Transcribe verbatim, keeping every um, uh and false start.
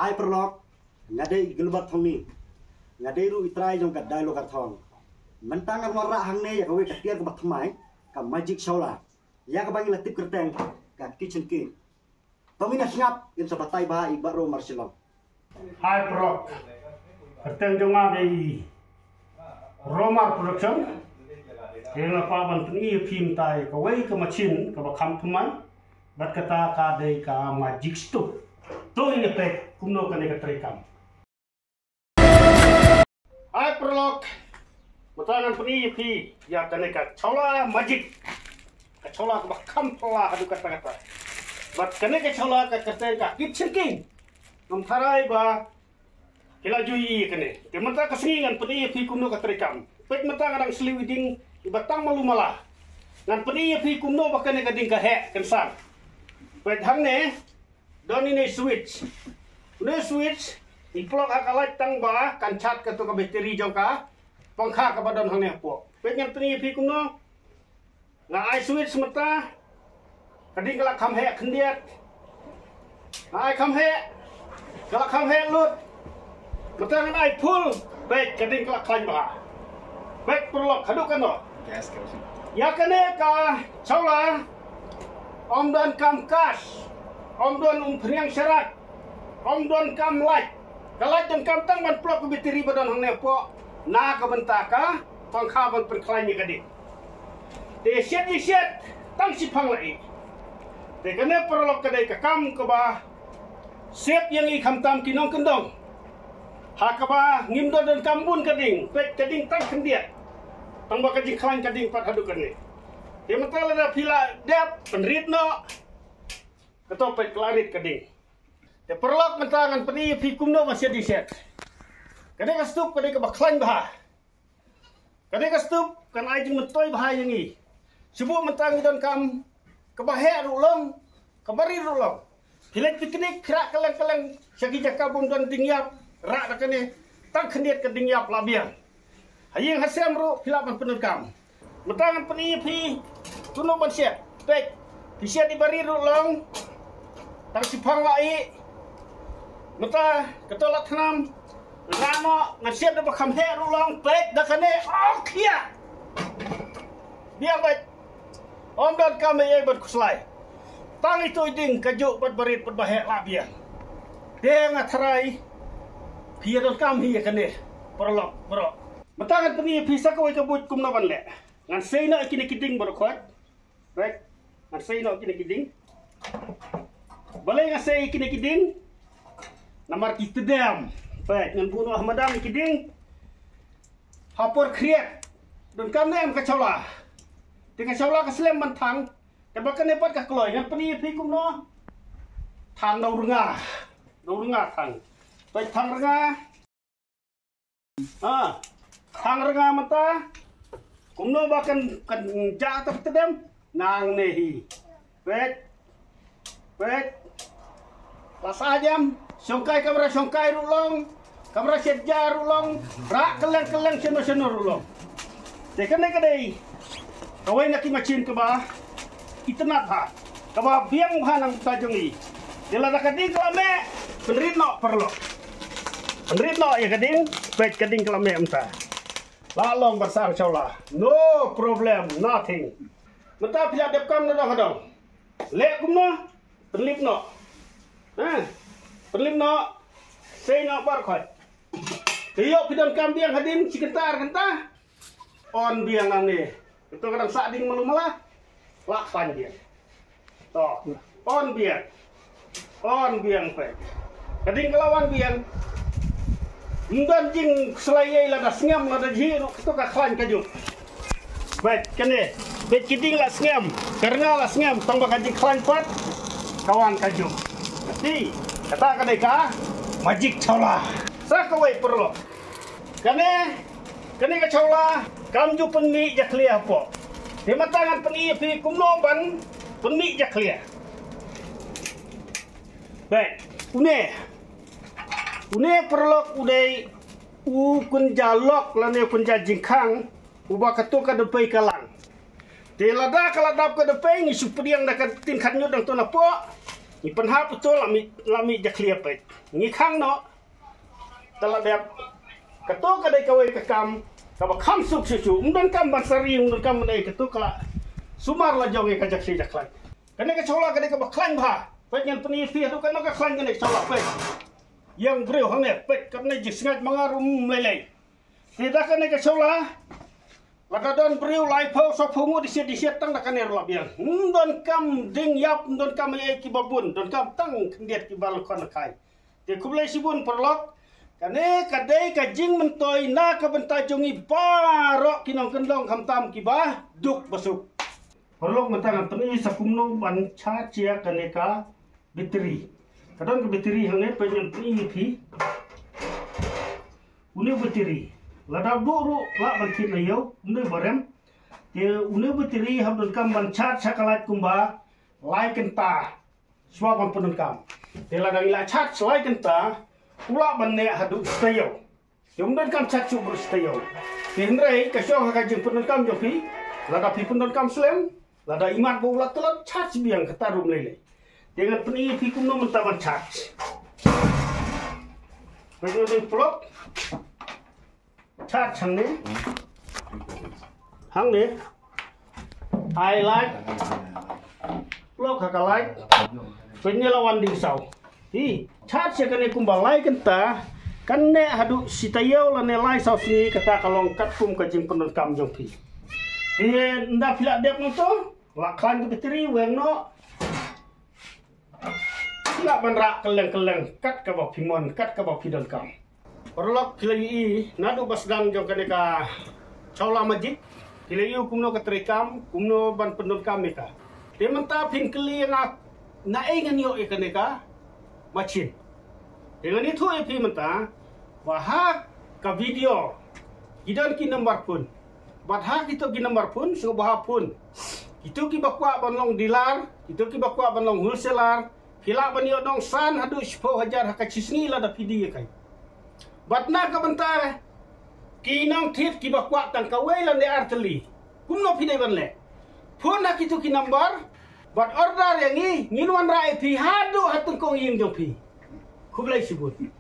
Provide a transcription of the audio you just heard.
Hai paralok, nga dei i Gilbert Thongni. Nga dei ruh i trai jong ka Dailokar Thong. Mynta ngan wanrah hangne ïa kawei ka tiar kaba thymmai, ka Magic Chawla. Ïa kaba ngi la tip kyrteng ka Kitchen King. To ngin ïa sngap, ngin sa batai bha i Bah Romar Shillong. Hai paralok. Kyrteng jong nga dei Romar Production. Te nga kwah ban pyni ïa phi mynta ïa kawei ka machine kaba kham thymmai. Bad kata ka dei ka Magic Stove. To ngin ïa peit kumno kane ka treikam. Hai paralok. Mynta ngan pyni ïa phi ïa kane ka Chawla Magic. Ka Chawla kaba kham phylla haduh katta katta. Bad kane ka Chawla ka kyrteng ka Kitchen King. Ngam tharai ba phi la ju ïohi ïa kane. Te mynta ka sngi ngan pyni ïa phi kumno ka treikam. Peit mynta nga dang sliew i ding iba tang malu mala. Ngan pyni ïa phi kumno ba kane ka ding ka heh kynsan. Peit hangne don ine i switch. Une i switch i plug ha ka light tang ba kan charge kato ka battery jong ka pangkha kaba don hangne hapoh. Peit ngan pyni ïa phi kumno. Nga ai switch mynta, ka ding ka la kham heh khyndiat. Nga ai kham heh, ka la kham heh lut. Mynta ngan ai full, peit ka ding ka la khlaiñ bha. Peit paralok haduh katno. Gas, kerosene. Ïa kane ka Chawla, ym donkam kas, ym don umphniang sharak, ym donkam light. Ka light donkam tang ban plug ka battery ba don hangne hapoh, na ka bynta ka pangkha ban pynkhlaiñ ïa ka ding. Te shet ïa shet tang shiphang la ih. Te kane paralok ka dei ka kam kaba save ïa ngi khamtam ki nongkyndong. Ha kaba ngim don donkam bun ka ding, peit ka ding tang khyndiat. Tang ba ka jingkhlaiñ ka ding pat haduh kane. Te mynta lada phi la dep pynrit noh. Kato peit ka la rit ka ding. Te paralok mynta ngan pyni ïa phi kumno ban shet ïa shet. Kane ka stove ka dei kaba khlaiñ bha. Kane ka stove kan ai jingmyntoi bha ïa ngi. Shu buh mynta ngi donkam kaba heh ruh long, kaba rit ruh long. Phi leit picnic, rah kylleng kylleng sha ki jaka bym don ding ïap, rah da kane, tang khyndiat ka ding ïap la biang. Ha ïing ha sem ruh phi lah ban pyndonkam. Mynta ngan pyni ïa phi kumno ban shet. Peit, phi shet iba rit ruh long. Tang shiphang la ih. Mynta kato la thnam. Ngan noh, ngan shet da ba kham heh ruh long. Peit da kane. Oh, khia. Biang beit. Ym donkam ei ei ban khuslai. Tang ito i ding kajuh bad ba rit bad ba heh la biang. Te nga tharai phi ïa donkam hi ïa kane. Paralok, bro. Mynta ngan pyni ïa phi sa kawei ka buit kumno ban leh. Ngan sei noh ïa kine ki ding baroh khoit. Peit. Ngan sei noh ïa kine ki ding. Balei ngan sei ïa kine ki ding? Namar ki tdem. Peit, ngan buh noh ha madan ïa ki ding. Ha por khriat. Donkam ne em ka Chawla? Te ka Chawla ka slem ban thang. Te ba kane pat ka kloi, ngan pyni ïa phi kumno. Thang da u rnga. Da u rnga thang. Peit, thang rnga. Ha. Thang rnga mynta. Kumno ba kan, kan jah tang tdem. Nangne hi. Peit. Peit. La sah jem. Shongkai kamra shongkai ruh long. Kamra shet ja ruh long. Rah kylleng kylleng shano shano ruh long. Te kane ka dei kawei na ki machine kaba itynnad bha, kaba biang bha na ka bynta jong ngi. Te lada ka ding ka la meh, pynrit noh paralok. Pynrit noh ïa ka ding, peit ka ding ka la meh mynta. La long ban sang Chawla. No problem, nothing. Mynta phi la dep kam na dong ha dong. Leh kumno? Pynlip noh. Ha? Pynlip noh. Sei noh baroh khoit. Te ïoh phi donkam biang hadien shi kynta ar kynta. On biang nangne. Ito ka dang sah ding malu mala. Lah pan biang. To. On biang. On biang peit. Ka ding ka la wan biang. Ym don jingkhuslai ei, lada sngem lada jhieh ruh kato ka khlaiñ kajuh. Peit kane. Peit ki ding la sngem. Ka rnga la sngem, tang ba ka jingkhlaiñ pat ka wan kajuh. Te kata ka dei ka Magic Chawla. Sa kawei paralok. Kane, kane ka Chawla kam ju pynmih jakhlia hapoh. Te mynta ngan pyni ïa phi kumno ban pynmih jakhlia. Peit, une. Une paralok u dei u kynja lok lane u kynja jingkhang uba kato ka dpei ka lang. Te lada ka la dap ka dpei, ngi shu pdiang da ka ktien khadñiut dang to napoh. Ngi pynhap uto la mih, la mih jakhlia peit. Ngi khang noh. Te la dep. Kato ka dei kawei ka kam kaba kham suk shuh shuh. Ym don kam ban sari, ym don kam ban ei, kato ka la sumar la jong ïa ka jakhlia jakhlaiñ. Kane ka shawla ka dei kaba khlaiñ bha. Peit, ngan pyni ïa phi haduh katno ka khlaiñ kane ka shawla, peit. Ïa u briew hangne, peit, katne jingsngaid ma nga ruh ym lei lei. Te da kane ka shawla, lada don briew laiphew sawphew ngut, disiat disiat tang da kane ruh la biang. Ym don kam ding ïap, ym don kam ei ei kiba bun, don kam tang khyndiat kiba lyngkhot lyngkhai. Te khublei shibun paralok. Kane ka dei ka jingmyntoi na ka bynta jong ngi baroh ki nongkyndong, khamtam kiba duk ba suk. Paralok, mynta ngan pyni sa kumno ban charge ïa kane ka battery. Ka don ka battery hangne, peit, ngan pyni ïa phi. Une u battery, lada duh ruh lah ban thied la ïew, une u ba rem. Te une u battery hap don kam ban charge ha ka light kumba lai kynta shuwa ban pyndonkam. Te lada ngi la charge lai kynta, u lah ban neh haduh shi taïew. Te ym don kam charge shuh baroh shi taïew. Te hynrei ka shong ha ka jingpyndonkam jong phi. Lada phi pyndonkam slem, lada imat ba u la tlot, charge biang, kata ruh ym lei lei. Te ngan pyni ïa phi kumno mynta ban charge. Peit, ngan plug. Charge hangne. Hangne. Ai light. Plug ha ka light. Peit, ngi la wan ding saw. Phi charge ïa kane kumba lai kynta, kan neh haduh shi taïew lane lai saw sngi, kata ka long katkum ka jingpyndonkam jong phi. Te ynda phi la dep nangto, la khlaiñ ka battery, weng noh. Phi lah ban rah kylleng kylleng kat kaba phi mon, kat kaba phi donkam. Paralok, phi la ïohi naduh ba sdang jong kane ka shawla magic, phi la ïohi kumno ka treikam, kumno ban pyndonkam ïa ka. Te mynta phin kylli ïa nga, naei ngan ïoh ïa kane ka machine. Te ngan ïathuh ïa phi mynta ba ha ka video ki don ki number phone. Bad ha kito ki number phone, sngewbha phone. Kito kiba kwah ban long dealer, kito kiba kwah ban long wholesaler, ki lah ban ïoh nongsan haduh shiphew hajar ha ka shisngi lada phi die ïa ki. Bad na ka bynta ki nongthied kiba kwah tang kawei lane ar tylli, kumno phi dei ban leh? Phone ha kito ki number bad order ïa ngi, ngin wanrah ïa phi haduh ha tyngkong ïing jong phi. Khublei shibun.